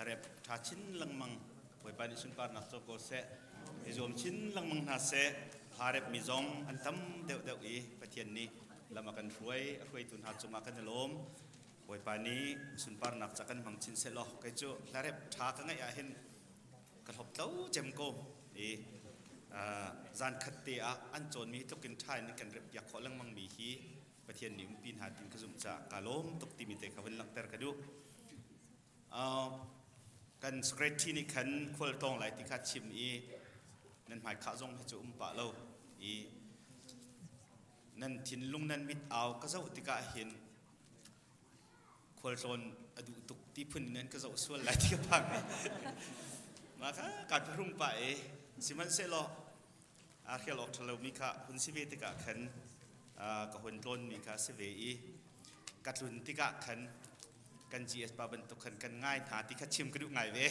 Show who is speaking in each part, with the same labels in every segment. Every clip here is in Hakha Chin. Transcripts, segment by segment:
Speaker 1: Hlarep ṭha chin lengmang Bawipa nih sunparnak co ko seh. I zuam chin lengmang hna seh. Hlarep mi zong an tam deuhdeuh i Pathian nih lam a kan hruai, a hruaitu hna cungah kan i lawm. Bawipa nih sunparnak ca kan hmang chin seh law kei cu hlarep ṭha ka ngeih ah hin ka hlawptlo cem ko i zan khat te ah an cawnmi tluk in ṭha in kan rep piak khawh lengmang mi hi Pathian nih umpi hna tin ka zumh caah ka lawm tuk timi te kha vun langhter ka duh. Kan secretary nih khan khual tawng lai ti kha chim i nan hmai khah zong hi cu um pah lo i nan thinlung nan mit au ka zoh tikah hin khualtlawn a duh tuk ti phun in an ka zoh sual lai ti ka phang. Mah kha kaa phahrung pah i sihmanhsehlaw aa hrial awk ṭha lomi kha hun si ve tikah khan ka hun tlawnmi kha si ve i ka tlun tikah khan kan GS pa bantuk khan kan ngai hna ti kha chim ka duh ngai ve.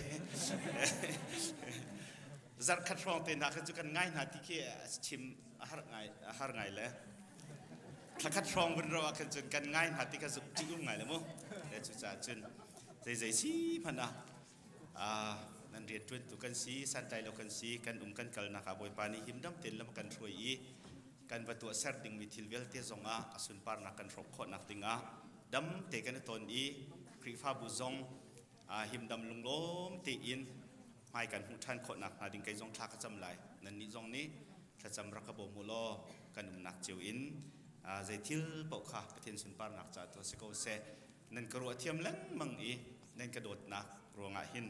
Speaker 1: Zarh khat hrawng te hna khan cu kan ngai hna ti khi chim a har ngai a har ngai le thla khat hrawng vun ro ah khan cun kan ngai hna ti kha zuk ṭih um ngai le mu. Le cucaah cun zeizei si hmanh ah nan rian ṭuantu kan si, santlai lo kan si, kan um kan kalnak ah Bawipa nih himdam tein lam kan hruai i kan va tuahser dingmi thil vialte zongah a sunparnak kan hrawk khawhnak dingah dam te kan i ton i Khrihfabu zong himdam lunglawm tein hmai kan hmuh ṭhan khawhnak hnga ding kei zong thla ka cam lai. Nannih zong nih thlacam rak ka bawm u law kan umnak cio in zei thil paoh kha Pathian sunparnak caah tuah si ko seh. Nan ka ruah thiam lengmang i nan ka dawtnak ruangah hin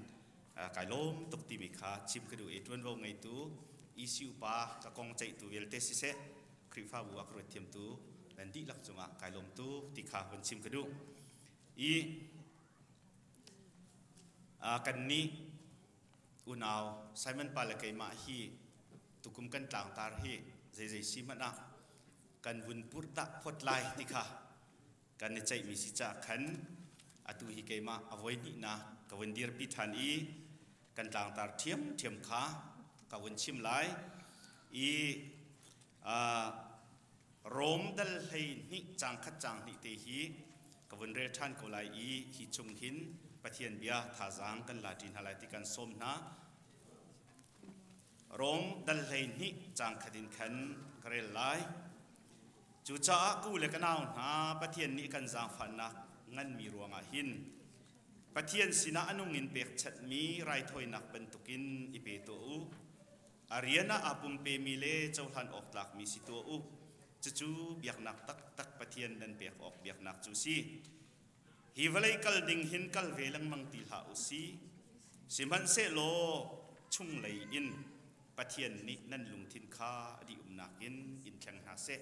Speaker 1: kai lawm tuk timi kha chim ka duh i ṭuanvo ngeitu ECU pa ka kong ceihtu vialte siseh Khrihfabu a ka ruat thiamtu nan dihlak cungah kai lawm tuk ti kha hun chim ka duh. I kannih unau Simon pa le keimah hi tukum kan tlangtar hi zeizei si hmanh ah kan vun purh dah phot lai ti kha kan i ceihmi si caah khan atu hi keimah a voi hnihnak ka vun dirpi ṭhan i kan tlangtar ṭhiamṭhiam kha ka vun chim lai i Rom dal 12 caang khat caang hnih te hi ka vun rel ṭhan ko lai i hi chung hin Pathian bia thazaang kan la ṭi hna lai ti kan sawm hna. Rom dal 12 caang khat in khan ka rel lai. Cucaah ku le ka nau hna Pathian nih kan zaangfahnak nganmi ruangah hin Pathian sinah a nung in pekchanhmi raithawinak bantukin i pe tuah u. A rian ah aa pumpemi le cohlan awk tlakmi si tuah u. Cucu biaknak taktak Pathian nan pek awk biaknak cu si. Hi vawlei kal ding hin kal ve lengmang ti hlah u si. Sihmanhsehlaw chunglei in Pathian nih nan lungthin kha a dih-umnak in in thleng hna seh.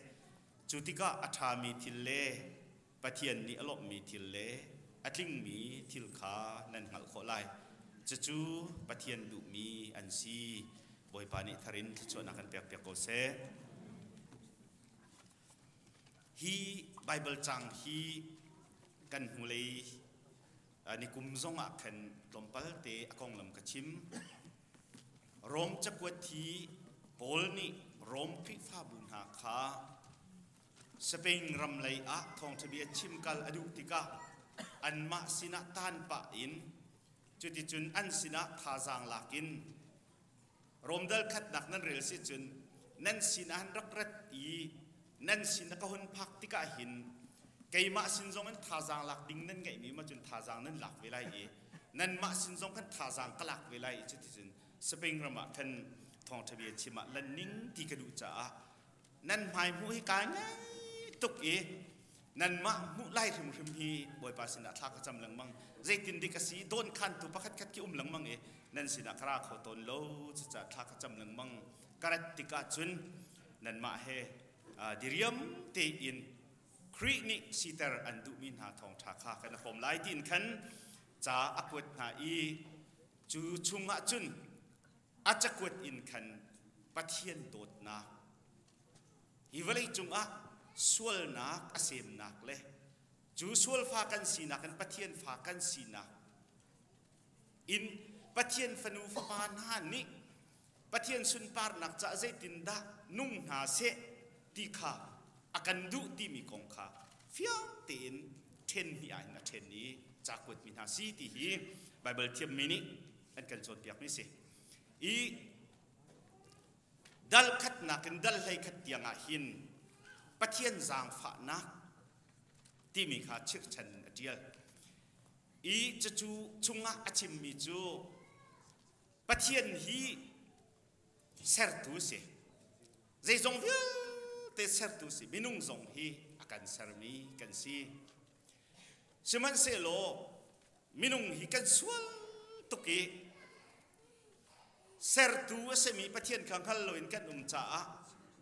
Speaker 1: Cu tikah a ṭhami thil le Pathian nih a lawmhmi thil le a tlingmi thil kha nan hngalh khawh lai. Cucu Pathian duhmi an si. Bawipa nih thar in thluachuahnak kan pekpiak ko seh. Hi Baibal caang hi kan hnulei nikum zongah khan tlawmpal te a konglam ka chim. Rom cakuat hi Paul nih Rom Khrihfabu hna kha Spain ram lei ah thawngṭha bia chim kal a duh tikah anmah sinah taan pah in cuticun an sinah thazaang lak in Rom dal khatnak nan rel si cun nan sinah an rak rat i nan sin ka hun phak tikah hin keimah sin zong in thazaang lak ding nan ngeihmi ma cun thazaang nan lak ve lai i nanmah sin zong khan thazaang ka lak ve lai i cuticun Spain ram ah khan thawngṭha bia chim ah lan ning ti ka duh caah nan hmai hmuh hi kai ngai tuk i nanmah hmuh lai hrimhrim hi Bawipa sinah thla ka cam lengmang. Zeitin dik a si dawn khantu pakhat khat khi um lengmang i nan sinah ka ra kho tawn lo. Cucaah thla ka cam lengmang. Ka rat tikah cun nanmah he diriam tein Khrih nih siter an duhmi hna thawngṭha kha kan i hrawm lai tiin khan ca a kuat hna i cu chungah cun a cakuat in khan Pathian dawtnak hi vawlei cungah sualnak a semnak le cu sualfa kan sinak in Pathian fa kan sinak in Pathian fanu fapa hna nih Pathian sunparnak caah zeitindah nung hna seh ti kha a kan duh timi kong kha fiang tein ṭhen hnih ah hin a ṭhen i ca kuatmi hna si ti hi. Bible thiammi nih an kan cawnpiakmi si. I dal khatnak in dal hlei khat tiang ah hin Pathian zaangfahnak timi kha chirhchan in a ṭial. I cucu chungah a chimmi cu Pathian hi sertu a si. Zeizong vialte sertu a si. Minung zong hi a kan sermi kan si. Sihmanhsehlaw minung hi kan sual tuk i sertu a simi Pathian kha hngal loin kan um caah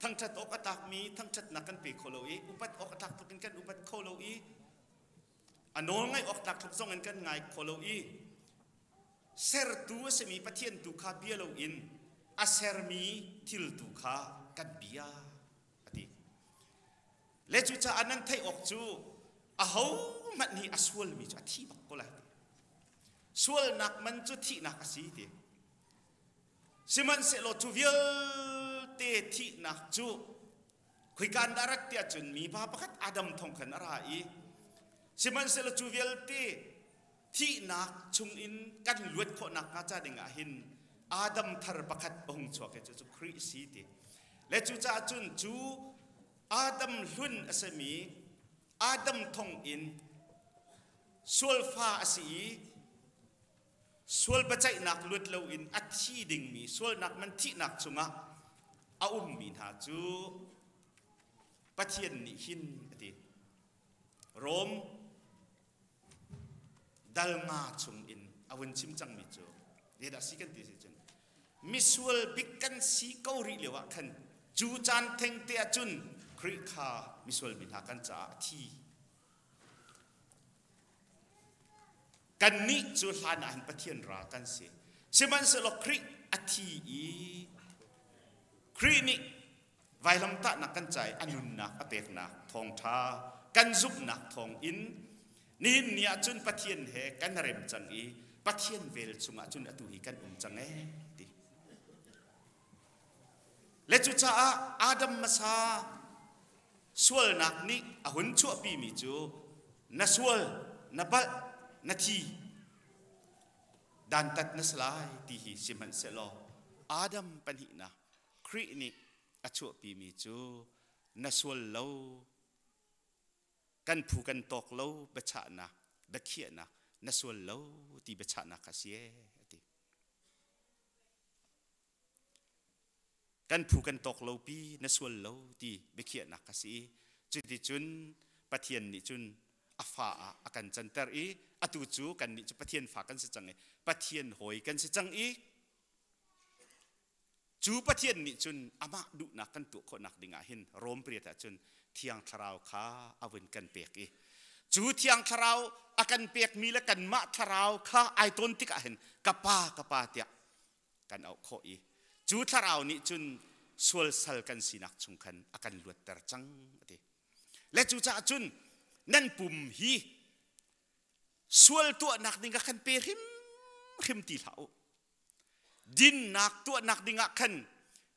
Speaker 1: thangṭhat awk a tlakmi thangṭhatnak kan pe kho lo i upat awk a tlak tluk in kan upat kho lo i a nawl ngaih awk tlak tluk zong in kan ngai kho lo i sertu a simi Pathian tu kha bia loin a sermi thil tu kha kan bia a ti. Le cucaah nan theih awk cu ahohmanh hi a sualmi cu a thi bak ko lai ti. Sualnak man cu thihnak a si ti. Sihmanhsehlaw cu vialte thihnak cu khoika in dah rat tiah cun mipa pakhat Adam thawng khan a ra i sihmanhsehlaw cu vialte thihnak chungin kan luat khawhnak hnga ca ding ah hin Adam thar pakhat a hung chuak i cucu Khrih a si ti. Le cucaah cun cu Adam hlun a simi Adam thong in sualfa a si i sual biaceihnak luat loin a thi dingmi sualnak man thihnak chungah a ummi hna cu Pathian nih hin a ti. Rom dal nga chung in a vun chim cangmi cu zeidah si kan ti si cun misual bik kan si ko rih lio ah khan cu caan theng te ah cun Khrih kha misual mi hna kan caah a thi. Kannih cu hlan ah hin Pathian ral kan si. Sihmanhsehlaw Khrih a thi i Khrih nih vailamtahnak kan ca i a nunnak a peknak thawngṭha kan zumhnak thawngin nihin ni ah cun Pathian he kan rem cang i Pathian vel chungah cun atu hi kan um cang ee ti. Le cucaah Adam hmasa sualnak nih a hun chuahpimi cu na sual, na palh, na thi, dantat na si lai ti hi sihmanhsehlaw Adam pahnihnak Khrih nih a chuahpimi cu na sual lo, kan phu kan tawk lo biachahnak, biakhiahnak na sual lo ti biachahnak kha si ee a ti. Kan phu kan tawk lo pi na sual lo ti biakhiahnak kha si i cuticun Pathian nih cun a fa ah a kan canter i atu cu kannih cu Pathian fa kan si cang i Pathian hawi kan si cang i Cu Pathian nih cun amah duhnak kan tuah khawhnak dingah hin Rom pariat ah cun Thiang Thlarau kha a vun kan pek i cu Thiang Thlarau a kan pekmi le kanmah thlarau kha ai tawn tikah hin ka pa ka pa tiah kan auh khawh i cu thlarau nih cun sual sal kan sinak chung khan a kan luatter cang a ti. Le cucaah cun nan pum hi sual tuahnak ding ah khan pe hrimhrim ti hlah u. Dinnak tuahnak dingah khan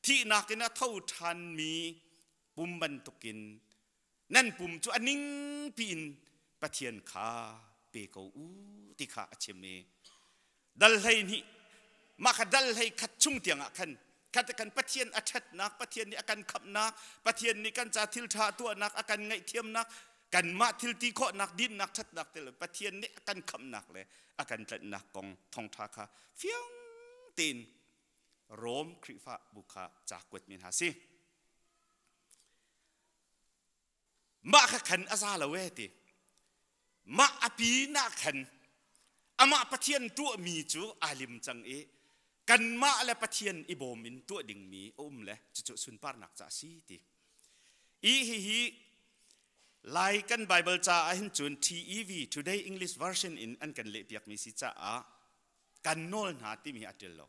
Speaker 1: thihnak in a tho ṭhanmi pum bantukin nan pum cu a ningpi in Pathian kha pe ko u ti kha a chim i dal 12 mah kha dal 11 chung tiangah khan khat kan Pathian a ṭhatnak Pathian nih a kan khamhnak Pathian nih kan ca thil ṭha tuahnak a kan ngaihthiamnak kanmah thil ti khawhnak dinnak ṭhatnak te le Pathian nih a kan khamhnak le a kan tlanhnak kong thawngṭha kha fiang tein Rom Khrihfa bu kha ca kuatmi hna si. Mah kha khan a za lo e ti. Mah a pi nak khan amah Pathian tuahmi cu aa lim cang i kanmah le Pathian i bawm in tuah dingmi a um le cucu sunparnak ca a si ti. I hihi Lai kan Bible ca ah hin cun TEV Today English Version in an kan lehpiakmi si caah kan nawl hna timi hi a ṭial lo.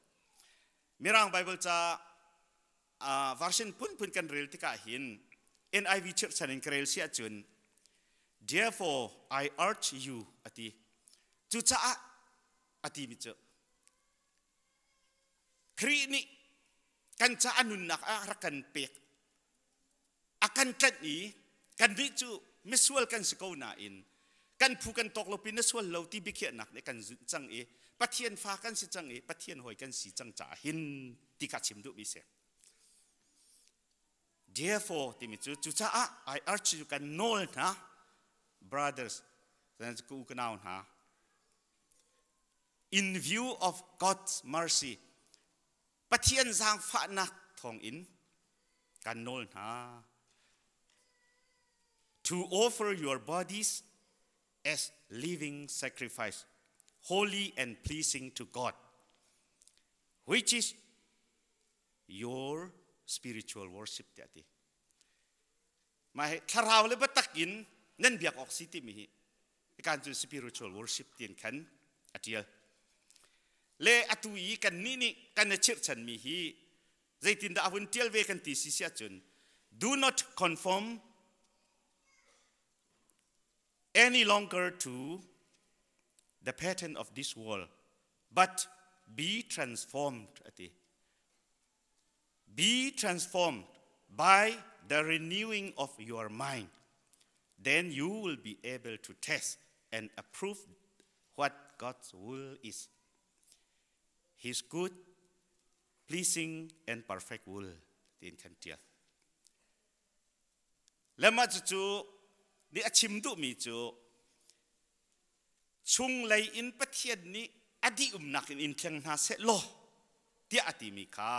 Speaker 1: Mirang Bible ca version phunphun kan rel tikah hin NIV chirhchan in ka rel si ahcun Therefore I urge you a ti. Cucaah a timi cu Khrih nih kan ca a nunnak ah rak kan pek a kan tlanh i kannih cu misual kan si ko nain kan phu kan tawk lo pin na sual lo ti biakhiahnak nih kan zunh cang i. Pathian fa kan si cang i Pathian hawi kan si cang caah hin ti kha chim duhmi si. Therefore timi cu cucaah I urge you kan nawl hna brothers ku ka nau hna in view of God's mercy Pathian zaangfahnak thawngin kan nawl hna to offer your bodies as living sacrifice holy and pleasing to God which is your spiritual worship tiah ti mah hi thlarau le biatak in nan biak awk si timi hi kan cu spiritual worship tiin khan a tial le atu i kan nih nih kan i chirhchan mi hi zeitindah a hun tial ve kan ti si si ahcun do not conform any longer to the pattern of this world but be transformed ati be transformed by the renewing of your mind then you will be able to test and approve what God's will is his good pleasing and perfect will tin khan tial lema cu cu nih a chim duhmi cu chunglei in Pathian nih a dih umnak in in thleng hna seh law tiah a timi kha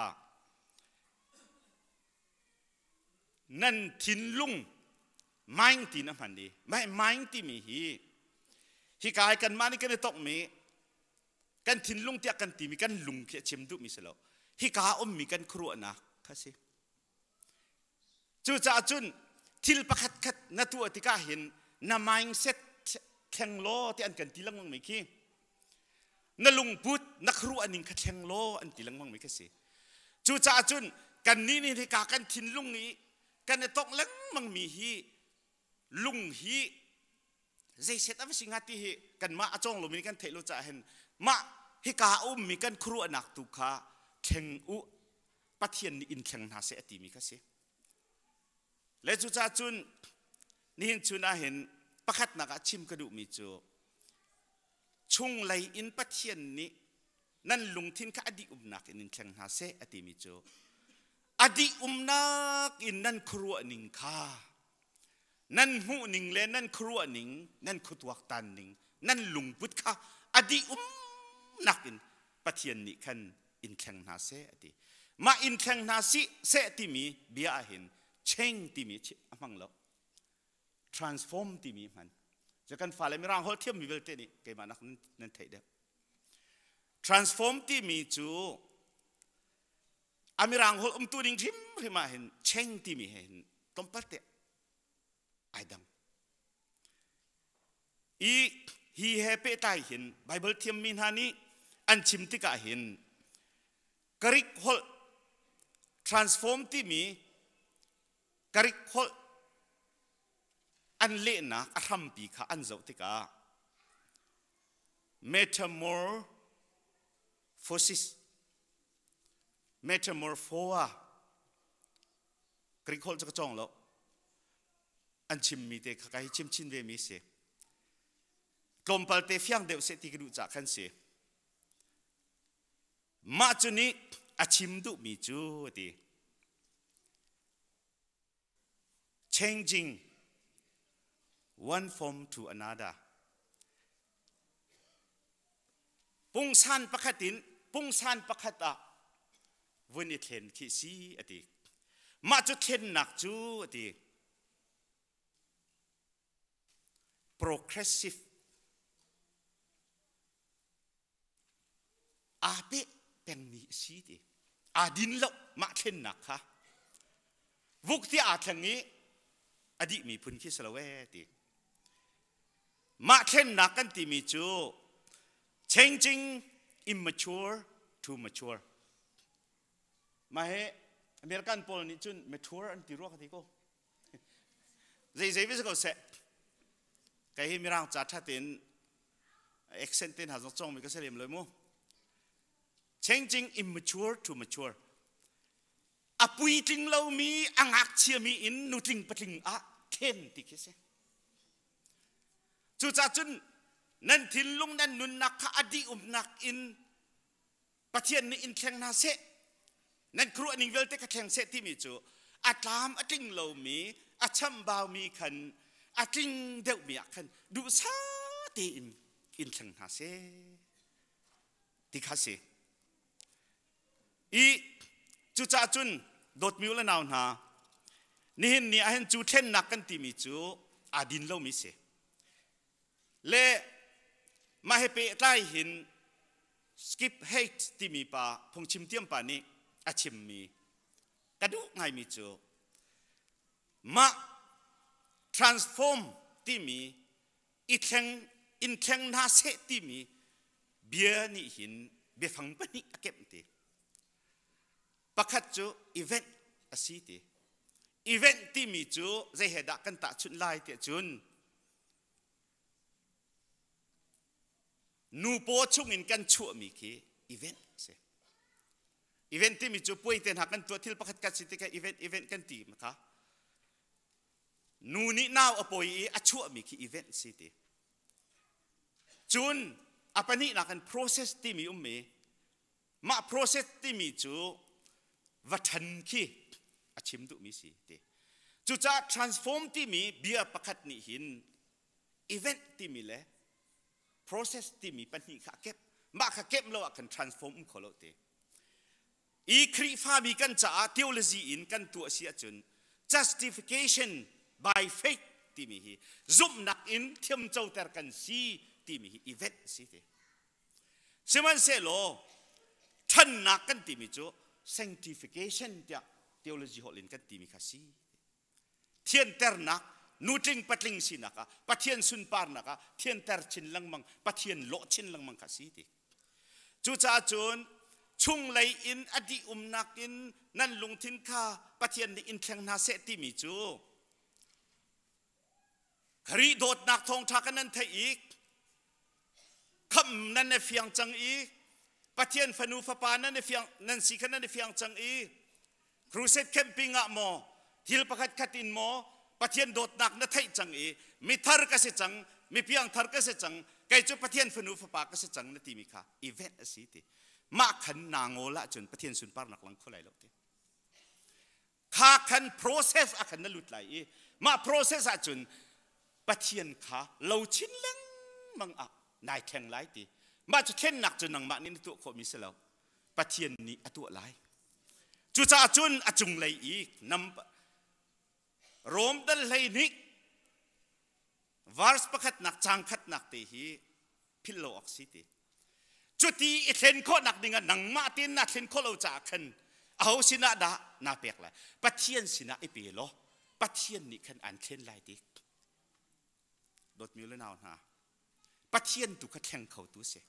Speaker 1: nan thinlung mind tin a hman i mah mind timi hi hika hi kanmah nih kan i tongmi kan thinlung tiah kan timi kan lung khi a chim duhmi si lo hika ummi kan khuaruahnak kha si Cucaah cun thil pakhat khat na tuah tikah hin na mindset thleng law ti an kan ti lengmang mi khi na lungput na khuaruah ning kha thleng law an ti lengmang mi khi si. Cucaah cun kan nih nih hika kan thinlung i kan i tongh lengmang mi hi lung hi zeiset a va si hnga ti hi kanmah a cawng lomi kan theih lo caah hin mah hika a ummi kan khuaruahnak tu kha thleng u Pathian nih in thleng hna seh a timi kha si. Le cucaah cun nihin chun ah hin pakhatnak ah chim ka duhmi cu chunglei in Pathian nih nan lungthin kha a dih umnak in in thleng hna seh a timi cu a dih umnak in nan khuaruah ning kha nan hmuh ning le nan khuaruah ning nan khuatuaktan ning nan lungput kha a dih umnak in Pathian nih khan in thleng hna seh a ti mah in thleng hna si seh timi bia ah hin change timi a hmang lo transform timi hman cu kan fale mirang holh thiammi vialte nih keimah nak nan theih deuh transform timi cu a mirang holh umtu ding hrimhrim ah hin change timi he hin tlawmpal te ai dang I hi he pehtlai hin Bible thiammi hna nih an chim tikah hin Greek holh transform timi Greek holh an lehnak a hrampi kha an zoh tikah metamorphosis metamorphoa Greek holh cu ka cawng lo an chimmi te kha ka hi chim chin ve mi si tlawmpal te fiang deuh seh ti ka duh cah khan si mah cu nih a chim duhmi cu ti changing one form to another pungsan pakhat in pungsan pakhat ah vun i thlen khi si a ti mah cu thlennak cu a ti progressive aa peh pengmi a si ti aa din lo mah thlennak kha vuk ti aa thleng i a dihmi phun khi si lo ee ti mah thlennak kan timi cu changing immature to mature mah hi American pawl nih cun mature an ti rua ka ti ko zei zei vi ko seh kei hi mirang ca ṭhat in accent te hna zong cawngmi ka si lem lo mu changing immature to mature a puitling lomi a ngakchiami in nutling patling ah then ti khi si cucaah cun Nan thinlung nan nunnak kha a dih umnak in Pathian nih in thleng hna seh. Nan khuaruah ning vialte kha thleng seh timi cu a tlam a tling lomi, a chambaumi khan a tling deuhmi ah khan duhsah tein in thleng hna seh ti kha si. I cucaah cun dawtmi u le nau hna, nihin ni ahhin cu thlennak kan timi cu aa din lomi si. Le mah he pehtlai hin Skip Hate timi pa phungchim tiam pa nih a chimmi ka duh ngaimi cu mah transform timi i thleng in thleng hna seh timi bia nih hin biafang pahnih a kemh ti. Pakhat cu event a si ti. Event timi cu zei he dah kan tahchunh lai tiah cun nu paw chungin kan chuahmi khi event a si. Event timi cu puai te hna kan tuah thil pakhat kan si tikah event event kan ti kha. Nu nih nau a pawi i a chuahmi khi event si ti. Cun a pahnihnak in process timi ummi mah process timi cu va ṭhan khi a chim duhmi si ti. Cucaah transform timi bia pakhat nih hin event timi le process timi pahnih kha a kep. Mah kha kep lo ah khan transform um kho lo ti. I Khrihfami kan caah theology in kan tuah si ahcun justification by faith timi hi zumhnak in thiamcoter kan si timi hi event si ti. Sihmanhsehlaw ṭhannak kan timi cu sanctification tiah theology holh in kan timi kha si. Thianternak nutling patling sinak ah Pathian sunparnak ah thianter chin lengmang Pathian lawh chin lengmang kha si ti. Cucaah cun chunglei in a dih umnak in nan lungthin kha Pathian nih in thleng hna seh timi cu Khrih dawtnak thawngṭha kan nan theih i khamh nan i fiang cang i Pathian fanu fapa nan i fiang nan si kha nan i fiang cang i crusade camping ah maw thil pakhat khat in maw Pathian dawtnak na theih cang i mithar ka si cang mi piangthar ka si cang kei cu Pathian fanu fapa ka si cang na timi kha event a si ti mah khan naa ngawl ahcun Pathian sunparnak lang kho lai lo ti kha khan process a khan na lut lai i mah process ahcun Pathian kha lo chin lengmang ah nai thleng lai ti mah cu thlennak cu nangmah nih na tuah khawhmi si lo Pathian nih a tuah lai cucaah cun a cunglei i nam Rom dal 12 verse pakhatnak cang khatnak te hi philh lo awk si ti cuti i thlen khawhnak dingah nangmah tein naa thlen khawh lo caah khan aho sinah dah naa pek lai Pathian sinah i pe law Pathian nih khan aan thlen lai ti dawtmi le nau hna Pathian tu kha thleng kho tu si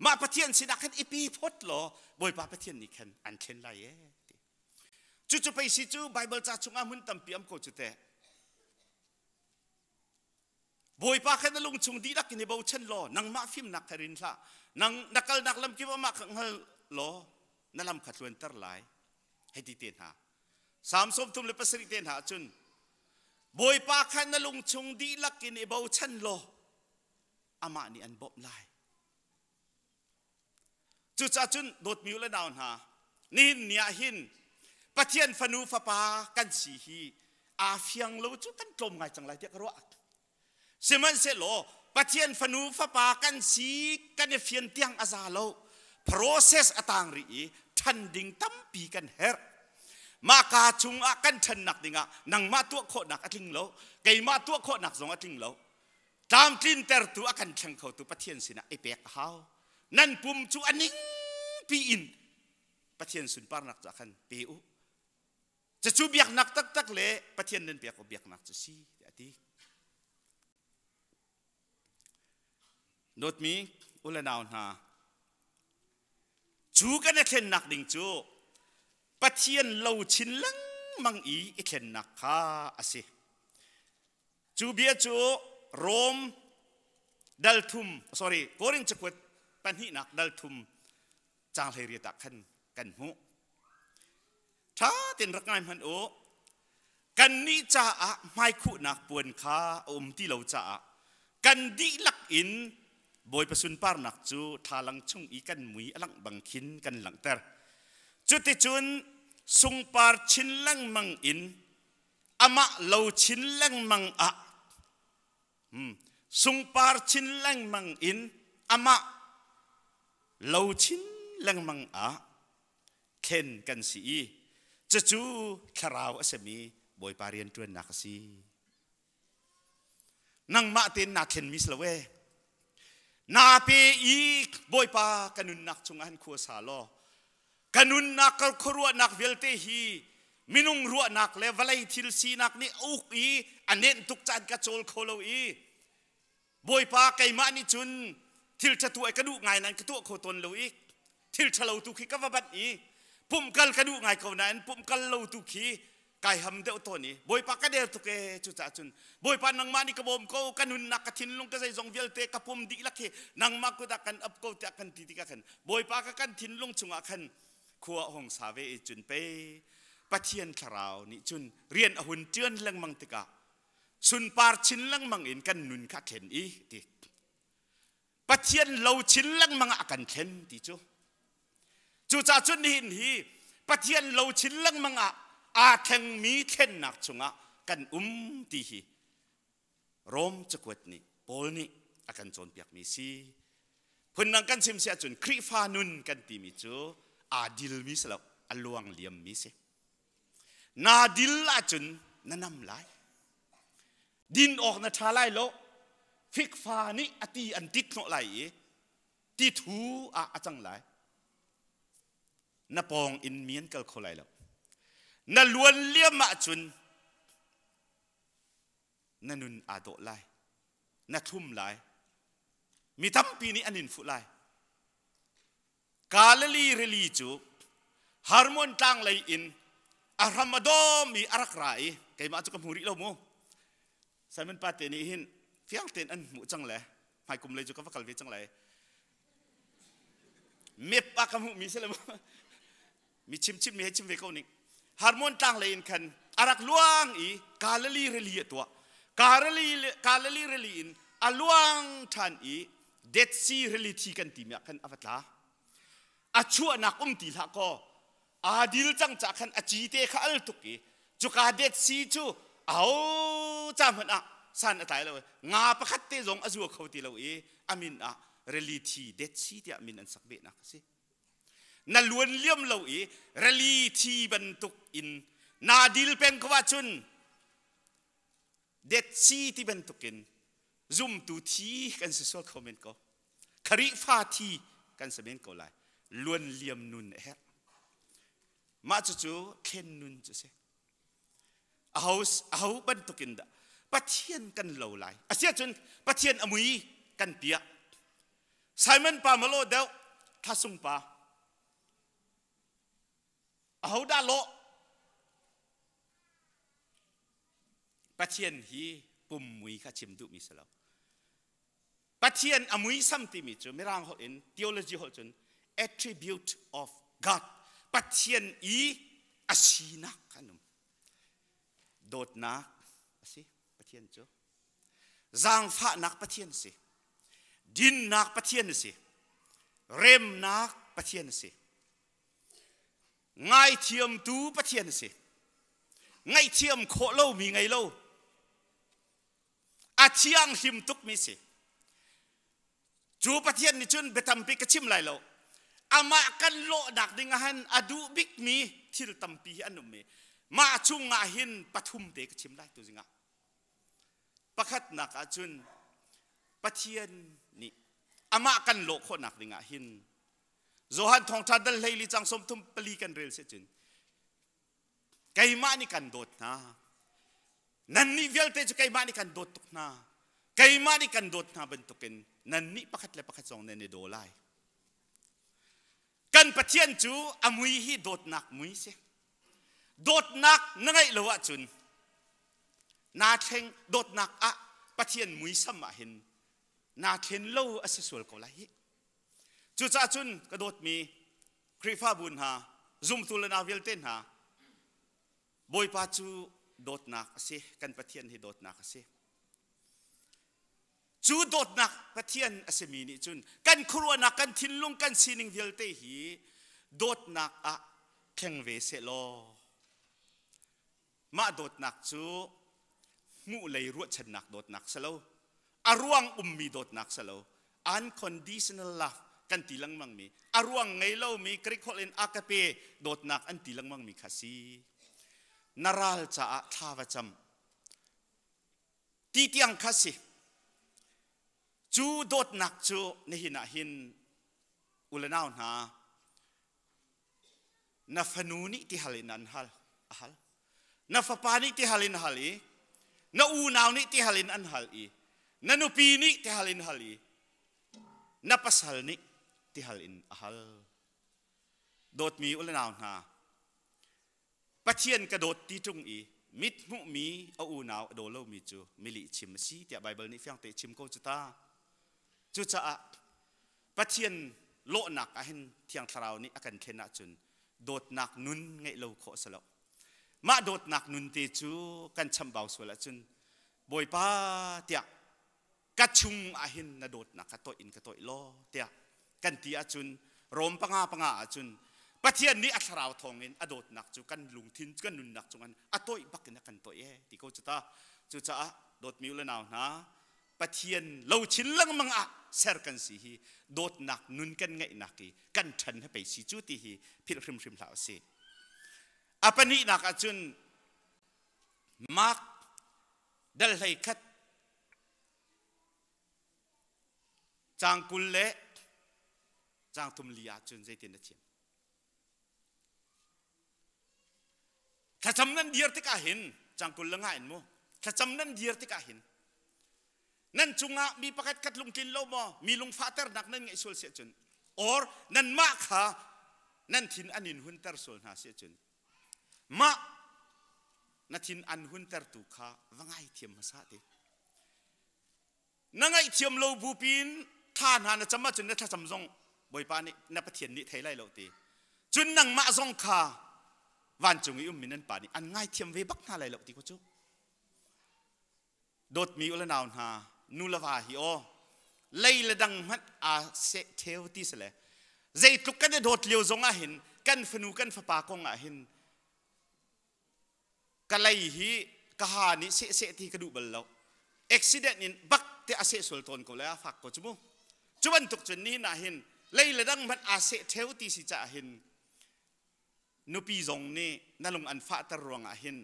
Speaker 1: mah Pathian sinah khan i pe phot law Bawipa Pathian nih khan an thlen lai e ti cucu pei si cu Bible ca chungah hmun tampi am ko cu teh Bawipa kha na lungchung dihlak in i bochan law nangmah fimnak kha rin hlah. Nang na kalnak lam kip amah kha hngal law na lam kha tluanter lai. Hei ti te hna. Salm 37 te hna ahcun Bawipa kha na lungchung dihlak in i bochan law amah nih an bawmh lai. Cucaah cun dawtmi u le nau hna, nihin ni ah hin Pathian fanu fapa kan si hi aa fiang lo cu kan tlawm ngai cang lai tiah ka ruah. Sihmanhsehlaw Pathian fanu fapa kan si kan i fian tiang a za lo. Process a tang rih i ṭhan ding tampi kan herh. Mah ka chungah kan ṭhannak dingah nangmah tuah khawhnak a tling lo, keimah tuah khawhnak zong a tling lo. Tlamtlintertu a kan thleng khotu Pathian sinah i pek a hau. Nan pum cu a ning piin Pathian sunparnak caah khan pe u. Cucu biaknak taktak le Pathian nan pek biaknak cu si tiah a ti. Dawtmi u le nau hna, cu kan i thlennak ding cu Pathian lo chin lengmang i i thlennak kha a si. Cu bia cu Rom dal thum, sorry, Korin cakuat pahnihnak dal thum caang 18 ah khan kan hmuh. Ṭha tein rak ngai hmanh u. Kannih caah hmaikhuhnak puan kha a um ti lo caah kan dihlak in Bawipa sunparnak cu thlalang chung i kan mui a langh bang khin kan langhter. Cuticun sungpar chin lengmang in amah lo chin lengmang ah sungpar chin lengmang in amah lo chin lengmang ah thlen kan si i cucu thlarau a simi Bawipa rianṭuannak a si. Nangmah tein naa thlenmi si lo ee. Naa pe i Bawipa ka nunnak chungah hin khua sa law ka nunnak ka khuaruahnak vialte hi minung ruahnak le vawlei thil sinak nih a uk i a nenh tuk caan ka cawl kho lo i Bawipa keimah nih cun thil ṭha tuah ka duh ngai nain ka tuah kho tawn lo i thil ṭhalo tu khi ka va banh i pumh kal ka duh ngai ko nain pumh kal lo tu khi kai ham deuh tawn i Bawipa ka der tuk ee. Cucaah cun Bawipa, nangmah nih ka bawm ko, ka nunnak, ka thinlung, ka zeizong vialte, ka pum dihlak hi nangmah kut ah kan ap ko tiah kan ti tikah khan Bawipa ka kan thinlung chungah khan khua a hung sa ve i cun pei Pathian thlarau nih cun rian a hun ṭuan lengmang tikah sunpar chin lengmang in kan nun kha thlen i ti Pathian lo chin lengmang ah a kan thlen ti cu. Cucaah cun nihin hi Pathian lo chin lengmang ah aa thlengmi thlennak chungah kan um ti hi Rom cakuat nih, Paul nih a kan cawnpiakmi si. Phundang kan chim si ahcun Khrihfa nun kan timi cu aa dilmi si lo, a luang liammi si. Naa dil ahcun na nam lai. Din awk na ṭha lai lo. Fikfa nih a ti an tit hnawh lai i ti thu ah a cang lai. Na pawng in mi an kal kho lai lo. Na luan liam ahcun na nun aa dawh lai. Na thlum lai. Mi tampi nih an in fuh lai. Galilee rili cu Hermon tlang lei in a hram a dawm i a rak ra i keimah cu ka hmu rih lo mu. Simon Pate nih hin fiang tein an hmuh cang le hmaikum lei cu ka va kal ve cang lai. Map ah ka hmuhmi si le mu. Mi chim chim mi hei chim ve ko ning. Hermon tlang lei in khan a rak luang i Galilee rili a tuah. Galilee, Galilee rili in a luang ṭhan i Dead Sea rili thi kan timi ah khan a va tla. A chuahnak um ti hlah kaw aa dil cang cah khan a cite kha al tuk i cuka Dead Sea cu aho ca hmanh ah san a tlai lo. Nga pakhat te zong a zua kho ti lo i a min ah rili thi Dead Sea tiah min an sak behnak a si. Na luan liam lo i rili thi bantuk in naa dil peng ko ahcun Dead Sea ti bantukin zumtu thi kan si sual kho men ko. Khrihfa thi kan si men ko lai. Luan liam nun a herh. Mah cucu thlen nun cu si. Aho, aho bantukin dah Pathian kan lo lai. Asiahcun Pathian a mui kan piah. Simon pa malo deuh, Thasung pa. Aho dah lawh? Pathian hi pum mui kha chim duhmi si lo. Pathian a muisam timi cu Mirang holh in theology holh cun attribute of God. Pathian i a sinak kan um. Dawtnak a si Pathian cu. Zaangfahnak Pathian a si. Dinnak Pathian a si. Remnak Pathian a si. Ngaithiamtu Pathian a si. Ngaihthiam khawh lomi ngei lo. A thianghlim tukmi si. Cu Pathian nih cun biatampi ka chim lai lo. Amah kan lawhnak ding ah hin a duh bikmi thil tampi hi an um i mah chungah hin pathum te ka chim lai tu zingah. Pakhatnak ah cun Pathian nih amah kan lawh khawhnak ding ah hin Johan thawngṭha dal 14 cang 34 kan rel si cun keimah nih kan dawt hna, nannih vialte cu keimah nih kan dawt tuk hna, keimah nih kan dawt hna bantukin nannih pakhat le pakhat zong nan i daw lai. Kan Pathian cu a mui hi dawtnak mui si. Dawtnak na ngeih lo ahcun naa thleng. Dawtnak ah Pathian muisam ah hin naa thlen lo a si sual ko lai hi. Cucaah cun ka dawtmi Khrihfabu hna, zumtu le nau vialte hna, Bawipa cu dawtnak a si. Kan Pathian hi dawtnak a si. Cu dawtnak Pathian a simi nih cun kan khuaruahnak, kan thinlung, kan sining vialte hi dawtnak ah thleng ve seh law mah dawtnak cu hmuh lei ruahchannak dawtnak si lo, a ruang ummi dawtnak si lo, unconditional love kan ti lengmang mi, a ruang ngei lomi Greek holh in agape dawtnak an ti lengmang mi kha si. Na ral caah thla va cam ti tiang kha si. Cu dawtnak cu nihin ah hin u le nau hna na fanu nih ti hal in an hal a hal na fapa nih ti hal in hal i na unau nih ti hal in an hal i na nupi nih ti hal in hal i na pasal nih ti hal in a hal. Dawtmi u le nau hna, Pathian ka dawt ti ṭung i mit hmuhmi a unau a daw lomi cu milih chim a si tiah Baibal nih fiangte chim ko cu ta. Cucaah Pathian lawhnak ah hin Thiang Thlarau nih a kan thlen ahcun dawtnak nun ngeih lo khawh a si lo. Mah dawtnak nun te cu kan chambau sual ahcun Bawipa tiah ka chung ah hin na dawtnak kha toih in ka toih law tiah kan ti ahcun Rom panga panga ahcun Pathian nih a thlarau thawngin a dawtnak cu kan lungthin kan nunnak cungin a toih bak in a kan toih e ti ko cu ta. Cucaah dawtmi u le nau hna, Pathian lo chin lengmang ah ser kan si hi dawtnak nun kan ngeihnak i kan ṭhan he pei si cu ti hi philh hrimhrim hlah usih. A pahnihnak ahcun Mark dal 11 caang 20 le caang 34 ahcun zeitin a chim? Thlacam nan dir tikah hin caang 25 in mu thlacam nan dir tikah hin nan cungah mi pakhat khat lungtlin lo maw mi lungfahternak nan ngeih sual si ahcun or nanmah kha nan thin an in hunter sual hna si ahcun mah na thin an huntertu kha va ngaithiam hmasa te. Na ngaihthiam lo bu pin thla hna na cam ahcun na thlacam zong Bawipa nih na Pathian nih thei lai lo ti. Cun nangmah zong kha vancung i ummi nan pa nih an ngaithiam ve bak hna lai lo ti ko cu. Dawtmi u le nau hna, nu le va hi aw lei le dang hmanh aa seh theu ti si le zeitluk kan i dawt lio zong ah hin kan fanu kan fapa kong ah hin ka lei hi ka ha nih seh seh ti ka duh bal lo. Accident in bak te a seh sual tawn ko le a fak ko cu mu. Cu bantuk cun nihin ah hin lei le dang hmanh aa seh theu ti si caah hin nupi zong nih na lung an fahter ruangah hin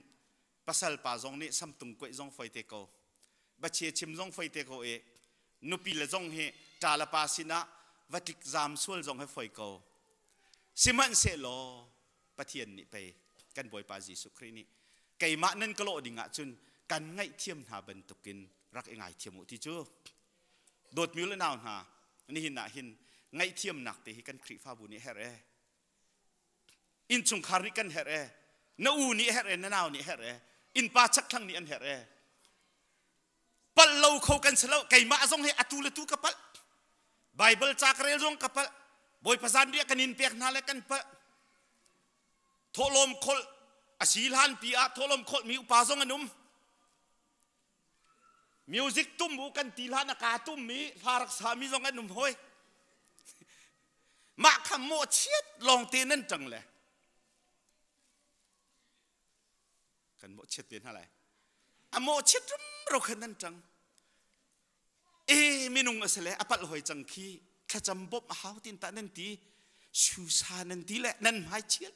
Speaker 1: pasal pa zong nih samtung kuaih zong foi te ko bachia chim zong foi te ko i nupi le zong hi ṭa le pa sinah va tlik zaam sual zong hi foi ko. Sihmanhsehlaw Pathian nih pei kan Bawipa Jesuh Khrih nih keimah nan ka lawh ding ahcun kan ngaihthiam hna bantukin rak i ngaithiam u ti cu. Dawtmi le nau hna, nihin ah hin ngaihthiamnak te hi kan Khrihfabu nih herh e, innchungkhar nih kan herh e, na u nih herh e, na nau nih herh e, innpa chakthlang nih an herh e. Palh lo kho kan si lo. Keimah zong hi atu le tu ka palh. Bible ca ka rel zong ka palh. Bawipa zanriah kan in pek hna le kan palh. Thawhlawm kholh a si hlan pi ah thawhlawm kholh mi upa zong an um. Music tum u kan ti hlan a ka tum mi hla rak sa mi zong an um hoi. Mah kha mawhchiat lawng te nan ṭang le kan mawhchiat ve hna lai. A mawhchiat rumro khan nan ṭang. E minung a si le a palh hoi cang khi thlacam bawmh a hau tin tah nan ti susa nan ti le nan hmai chial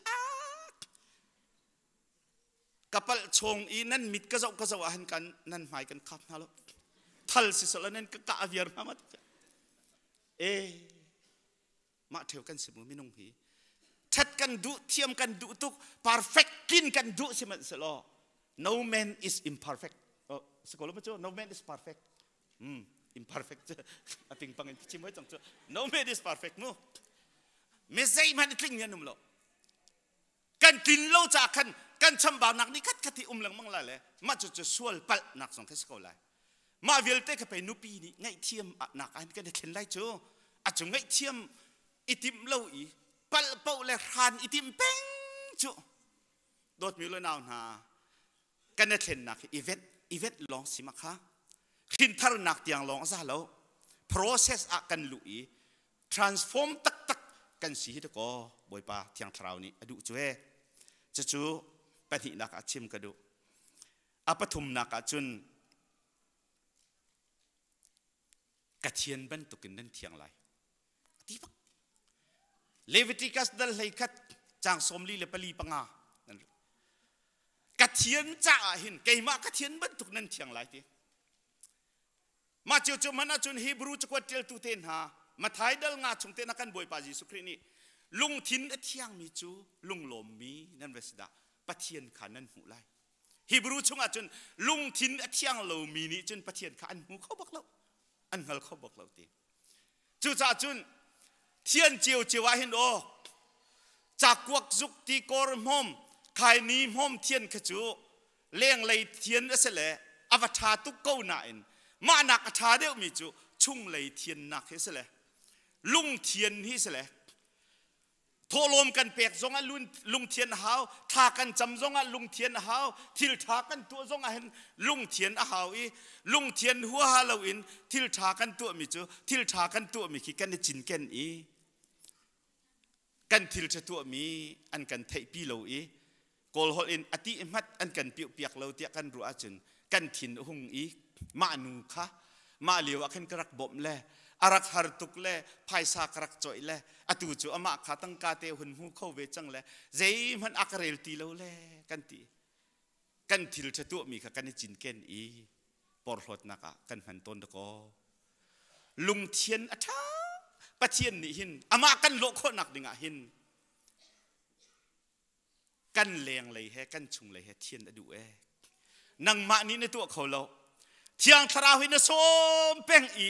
Speaker 1: ka palh chawng i nan mit ka zoh ka zoh ah hin kan nan hmai kan khap hna lo thal si sala nan ka kah viar hna ma e mah theu kan si mu minung hi that kan duh thiam kan duh tuk perfect tlin kan duh sihmanhsehlaw no man is imperfect. Oh sikolo ma cu no man is perfect. Imperfect cu a pingpang in chim hoi cang cu no man is perfect mu. Mi zeihmanh tling mi an um lo. Kan tlin lo caah khan kan chambaunak nih khat khat hi um lengmang lai le mah cu cu sual palhnak zong khi si ko lai. Mah vialte kha pei nupi nih ngaihthiam nak ah kan i thlen lai cu. A cu ngaihthiam i timh lo i palh paoh le hran i timh peng cu. Dawtmi le nau hna, kan i thlennak hi event event lawng si ma kha. Hrintharnak tiang lawng a za lo. Process ah kan luh i transform taktak kan si hi dakaw Bawipa Thiang Thlarau nih a duh cu e. Cucu pahnihnak ah chim ka duh. A pathumnak ah cun ka thian bantukin nan thiang lai. Ti bak. Leviticus dal hlei khat caang 44 panga. Ka thian caah hin keimah ka thian bantuk nan thiang lai ti. Mah cio cu hmanh ahcun Hebrew cakuat ṭialtu te hna Mathai dal nga chung te na kan Bawipa Jesuh Khrih nih lungthin a thiangmi cu lunglawmmi nan va si dah Pathian kha nan hmuh lai. Hebrew chungah cun lungthin a thiang lomi nih cun Pathian kha an hmu kho bak lo, an hngal kho bak lo ti. Cucaah cun thian ciocio ah hin aw cakuak zuk ti kawr hmawm khaini hmawm thian kha cu lenglei thian a si le a va ṭha tuk ko nain mahnak a ṭha deuhmi cu chunglei thiannak hi a si le lungthian hi a si le Thawhlawm kan pek zongah lungthian a hau, thla kan cam zongah lungthian a hau, thil ṭha kan tuah zongah hin lungthian a hau i lungthian huaha loin thil ṭha kan tuahmi cu thil ṭha kan tuahmi khi kan i cinken i kan thil ṭha tuahmi an kan theihpi lo i Kawl holh in a ti hmat an kan piuhpiak lo tiah kan ruah ahcun kan thin a hung i mah nu kha mah lio ah khan ka rak bawmh le a rak har tuk le phaisa ka rak cawih le atu cu amah kha tangka te hun hmu kho ve cang le zeihmanh a ka rel ti lo le kan ti. Kan thil ṭha tuahmi kha kan i cinken i porhlawtnak ah kan hman tawn dakaw. Lungthian a ṭha. Pathian nih hin amah kan lawh khawhnak dingah hin Kan lenglei he kan chunglei he thian a duh ee. Nangmah nih na tuah kho lo. Thiang Thlarau hi na sawm peng i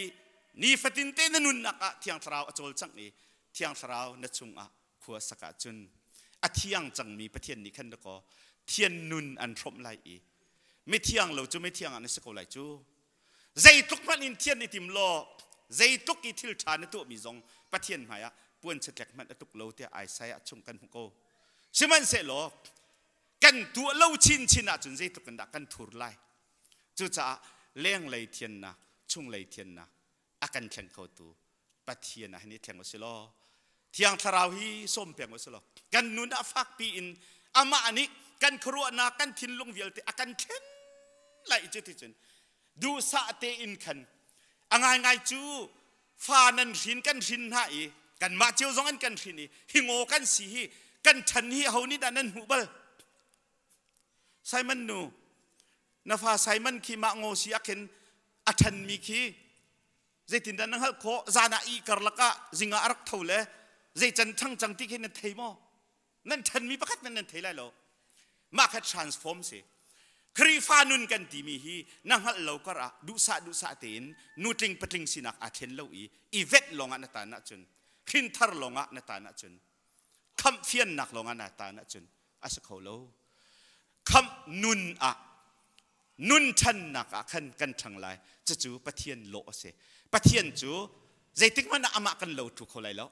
Speaker 1: nifatin te na nunnak ah Thiang Thlarau a cawlcangh i Thiang Thlarau na chungah khua sak ahcun a thiang cangmi Pathian nih khan dakaw thian nun an hrawmh lai i mithiang lo cu mithiang ah na si ko lai cu. Zeitluk hmanh in thian i tim law zeitluk i thil ṭha na tuahmi zong Pathian hmaiah puan chatlek hmanh a tuk lo tiah Isaiah chung kan hmuh ko. Sihmanhsehlaw kan tuah lo chinchin ahcun zeitluk in dah kan thur lai. Cucaah lenglei thiannak, chunglei thiannak a kan thleng khotu Pathian ah hin i thleng u si law Thiang Thlarau hi sawm peng u si law kan nun ah fakpi in amah nih kan khuaruahnak kan thinlung vialte a kan thlen lai cu ti cun duhsah tein khan a ngaingai cu fa nan hrin kan hrin hna i kanmah cio zong an kan hrin i hi ngaw kan si hi kan ṭhan hi ho nih dah nan hmuh bal Simon nu na fa Simon khi mah ngaw si ah khin a ṭhanmi khi Zeitindah na hngalh khawh? Zan ah ih karlak ah zing ah a rak tho le zei can ṭhang cang ti khi nan thei maw? Nan ṭhenmi pakhat nan nan thei lai lo. Mah kha transform si. Khrihfa nun kan timi hi na hngalh lo kar ah duhsah duhsah tein nutling patling sinak aa thlen lo i i vet lawngah na tan ahcun hrinthar lawngah na tan ahcun khamh fiannak lawngah na tan ahcun a si kho lo. Khamh nun ah nun ṭhannak ah khan kan ṭhang lai. Cucu Pathian lawh a si. Pathian cu zeitik hmanh ah amah kan lo ṭhu kho lai lo.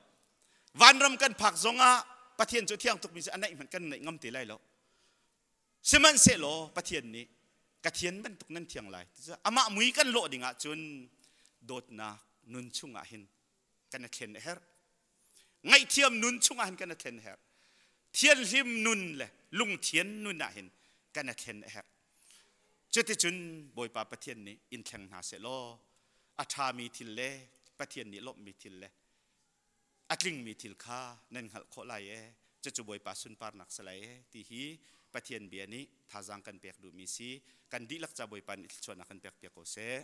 Speaker 1: Vanram kan phak zongah Pathian cu thiang tukmi cu a naih hmanh kan naih ngam te lai lo. Sihmanhsehlaw Pathian nih ka thian bantuk nan thiang lai. Amah mui kan lawh ding ahcun dawtnak nun chungah hin kan i thlen a herh. Ngaihthiam nun chungah hin kan i thlen a herh. Thianhlim nun le lungthian nun ah hin kan i thlen a herh. Cuticun Bawipa Pathian nih in thleng hna seh law a ṭhami thil le Pathian nih lawmhmi thil le a tlingmi thil kha nan hngalh khawh lai ee. Cucu Bawipa sunparnak si lai ee ti hi Pathian bia nih thazaang kan pek duhmi si. Kan dihlak ca Bawipa nih thluachuahnak kan pek piak ko seh.